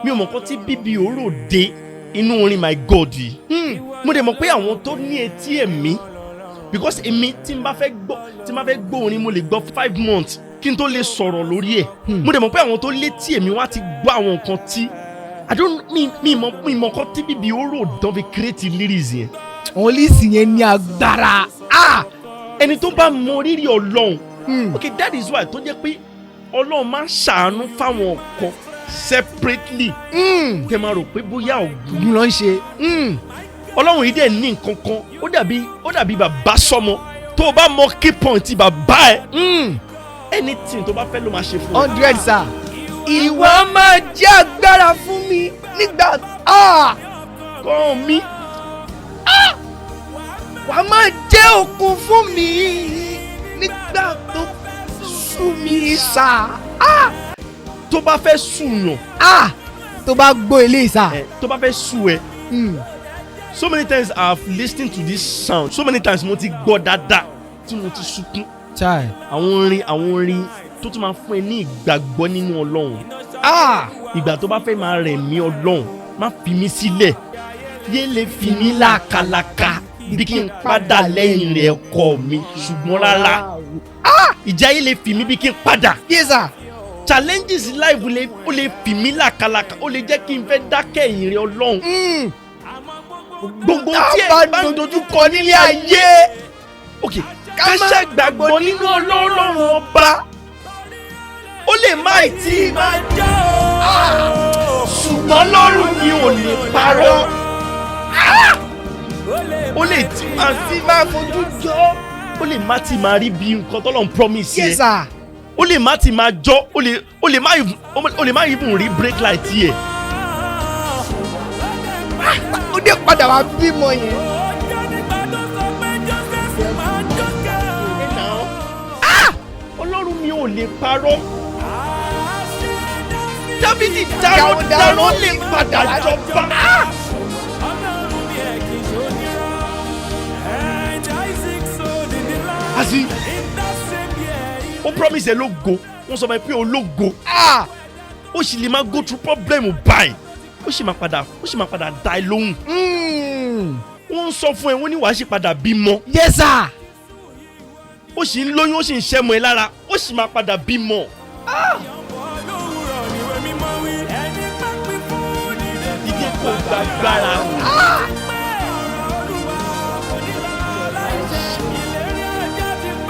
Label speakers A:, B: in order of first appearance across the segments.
A: Mi ò mọ̀ nǹkan tí bíbí òrò dé inú orin My God yìí. Mo dẹ̀ mọ̀ pé àwọn tó ní etí ẹ̀mí, because èmi tí n bá fẹ́ gbọ́, tí n bá fẹ́ gbọ́ orin, mo lè gbọ́ 5 months kí n tó lè sọ̀rọ̀ lórí ẹ̀. Mo dẹ̀ mọ̀ pé àwọn tó létí ẹ̀mí wá ti gbọ́ àwọn nǹkan tí I don't mi mọ̀ nǹkan tí bíbí òrò dán fi create lyrics yẹn.
B: Àwọn lyrics yẹn ní agbára. Ah!
A: Ẹni tó bá mọ rírì Ọlọ́run. Okay, that is why tó jẹ́ pé Ọlọ́run máa ń ṣàánú fáwọn ọkọ separately. Tẹ máa rò pé bóyá ògùn
B: Ògùn ló ń ṣe.
A: Ọlọ́run yìí dẹ̀ ní nǹkan kan, ó dàbí bàbá sọmọ. Tó o bá mọ key point bàbá ẹ, anything tó bá fẹ́ ló máa ṣe fún ẹ.
B: 100, sir. Ìwọ máa jẹ́ agbára fún mi nígbà, ah!
A: Kọ́ mi.
B: Wà á máa jẹ́ okun fún mi nígbà tó sú mi sà. Ah!
A: Tó bá fẹ́ sùnyàn,
B: Ah! Tó bá gbọ́ eléyìí, sà.
A: Ẹ tó bá fẹ́ sùn ẹ. So many times I have listened to this sound, so many times mo ti gbọ́ dáadáa tí mo ti sunkún.
B: Chai.
A: Àwọn orin tó tún máa fún ẹ ní ìgbàgbọ́ nínú Ọlọ́run.
B: Ah!
A: Ìgbà tó bá fẹ́ máa rẹ̀ mí, Ọlọ́run má fi mí sílẹ̀, yé lè fi mí làkàlàkà bí kí n padà lẹ́yìn rẹ̀ ọkọ mi, ṣùgbọ́n rárá, ìjà yìí lè fi mí bí kí n padà.
B: Yes, sir.
A: Challenges life lè, ó lè fi mí làkàlàkà, ó lè jẹ́ kí n fẹ́ dákẹ́ ẹ̀yìn rẹ̀ Ọlọ́run. Gbogbo tí ẹ bá ń dojú kọ nílé ayé, ok, ká ṣàgbàgbọ́ nínú Ọlọ́run ọba, ó lè má ì tí ì máa ṣùgbọ́n Ọlọ́run mi ò lè parọ́. Ó lè tí máa
B: Tí máa fojú jọ.
A: Ó lè má ti máa rí bí nǹkan tọ́lọ́run promise yẹ.
B: Yes, sir.
A: Ó lè má ti máa jọ, ó lè má even rí brake light yẹ.
B: Ó dé padà wá bímọ yẹn.
A: Ọlọ́run mi ò lè parọ́. Dáfídì darandaran lè padà jọba. Àti ó promise ẹ lógo, wọ́n sọ fún ẹ pé ológo,
B: Ah!
A: ó sì lè máa go through problem báyìí, ó sì máa padà dá ẹ lóhùn. Wọ́n ń sọ fún ẹ, wọ́n ní wàá sì padà bímọ.
B: Yes, sir.
A: Ó sì ń lóyún, ó sì ń ṣẹ́mu ẹ lára, ó sì máa padà bímọ. Dídé kò gbàgbára.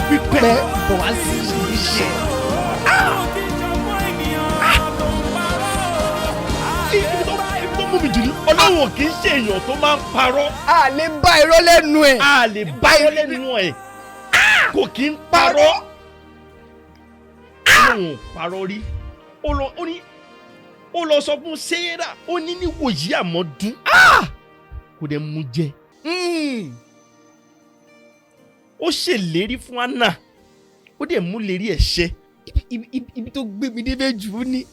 A: Pípẹ́
B: Pẹ́ bọ̀ wá sí ìṣe.
A: Ibi tó mú mi jù ní, Ọlọ́run kì í ṣe èèyàn tó máa ń parọ́.
B: A lè bá irọ́ lẹ́nu ẹ̀.
A: A lè bá irọ́ lẹ́nu ẹ̀, kò kí ń parọ́. Ọlọ́run ò parọ́ rí. Ó lọ, ó ní, ó lọ sọ fún Sarah, ó ní níwòyí àmọ́dún kò dẹ̀ mú jẹ. Ó ṣèlérí fún Anna, ó dẹ̀ mú lérí ẹ̀ ṣẹ.
B: Ibi tó gbé mi débẹ̀ jù ú ní.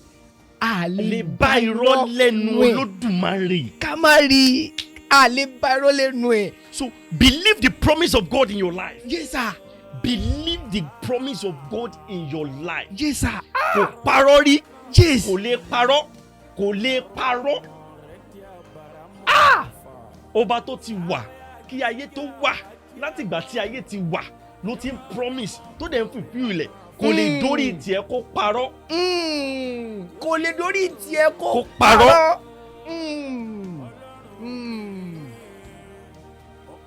B: A
A: lè bá irọ́ lẹ́nu
B: ẹ̀.
A: Olódùmarè.
B: Ká má rí i. A lè bá irọ́ lẹ́nu ẹ̀.
A: So believe the promise of God in your life.
B: Yes, sir.
A: Believe the promise of God in your life.
B: Yes, sir.
A: Kò parọ́ rí.
B: Yes.
A: Kò lè parọ́, kò lè parọ́. Ọba tó ti wà kí ayé tó wà, látìgbà tí ayé ti wà ló ti ń promise, tó dẹ̀ ń fulfill ilẹ̀, kò lè dórí tiẹ̀ kó parọ́.
B: Kò lè dórí tiẹ̀ kó
A: Kó parọ́.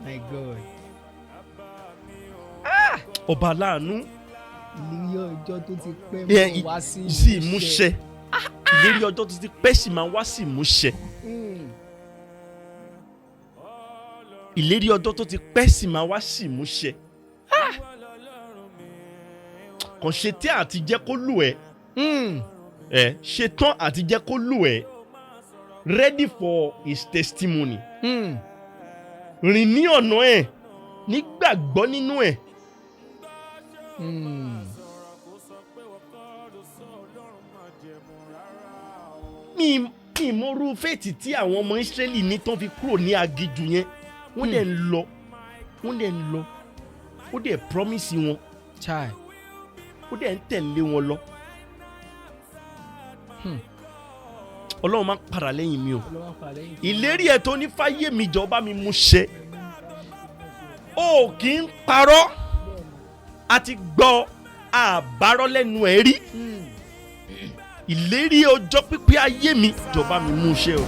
B: My God.
A: Ọba aláàánú.
B: Ìlérí ọjọ́ tó ti pẹ́ mọ́ wá sí
A: sí ìmúṣẹ. Ìlérí ọjọ́ tó ti pẹ́ sì máa wá sí ìmúṣẹ. Ìlérí ọjọ́ tó ti pẹ́ sì máa wá sí ìmúṣẹ. Kàn ṣe tí àti jẹ́ kó lù ẹ́. Ẹ ṣetán àti jẹ́ kó lù ẹ́, ready for his testimony. Rìn ní ọ̀nà ẹ̀, nígbàgbọ́ nínú ẹ̀. Mi mọrú faith tí àwọn ọmọ Ísírẹ́lì ní tán fi kúrò ní aginjù yẹn. Wọ́n dẹ̀ ń lọ, wọ́n dẹ̀ ń lọ, ó dẹ̀ promise wọn.
B: Chai.
A: Ó dẹ̀ ń tẹ̀lé wọn lọ. Ọlọ́run má padà lẹ́yìn mi o.
C: Ọlọ́run pa lẹ́yìn.
A: Ìlérí ẹ̀ tó ní fáyé mi, jọ̀ọ́ bá mi mú ṣẹ. O kì í parọ́, a ti gbọ́ àbárọ́ lẹ́nu ẹ̀ rí. Ìlérí ọjọ́ pípé ayé mi, jọ̀ọ́ bá mi mú ṣẹ o.